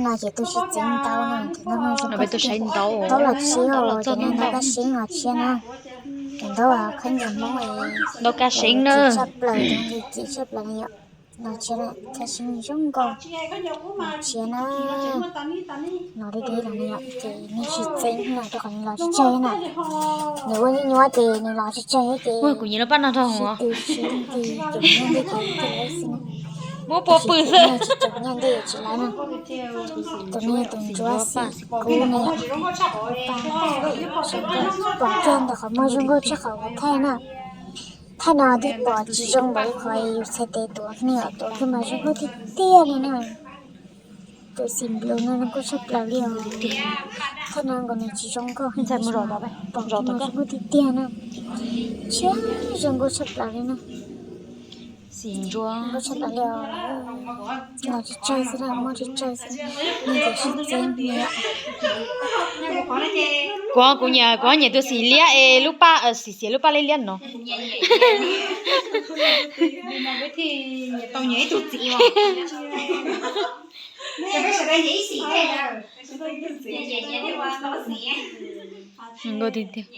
No ces tus sib txeeb ntaub no, tus no no peb tus saib ntaub, ntaub los tshiab, tus no ntaub kab seeb los tshiab na. Cov ntaub khaub ncaws Hmoob, ntaub kab seeb na, tshaj plaws, tshaj plaws li yom. Los tshiab, kab seeb zoo nkauj, los tshiab na. Los deb deb los no yom, ces nws sib txeeb no rau qhov nws los tsis tsawg na. Nws ua nyuaj nyuaj ces nws los tsis tsawg ces kuv nyiam lub paj no rau sib tw sib tw, caum nyiaj ntej ces tsis laiv xwb na. Muab pua pw xwb, tsis caum nyiaj ntej tsis laiv na. Tus no yog tus ntsuab xim kub no yom. Pom kiag ntawm qhov muag zoo nkauj tshaj qhov kuv thaij na. Thaij no twb pom tsis zoo npaum li qhov yus txhais tes tuav ne yom, tuav kiag mas zoo nkauj tiag tiag li na. Tus xim blue no zoo nkauj tshaj plaws li os. Thaij no nkaus nws tsis zoo nkauj, pom zoo nkauj tiag tiag na. Tsis zoo nkauj tshaj plaws li na. Xim ntsuab nkauj tshaj plaws li os. Los tsis tsawg xwb na, muaj tsis tsawg xwb. Nws ces sib txeeb li yom. Kuv, kuv nyiam, kuv nyiam tus xim liab es lub paj, xim xiav lub paj liab liab no. Tau nyiam ib tug txiv os. Zoo nkauj tiag tiag.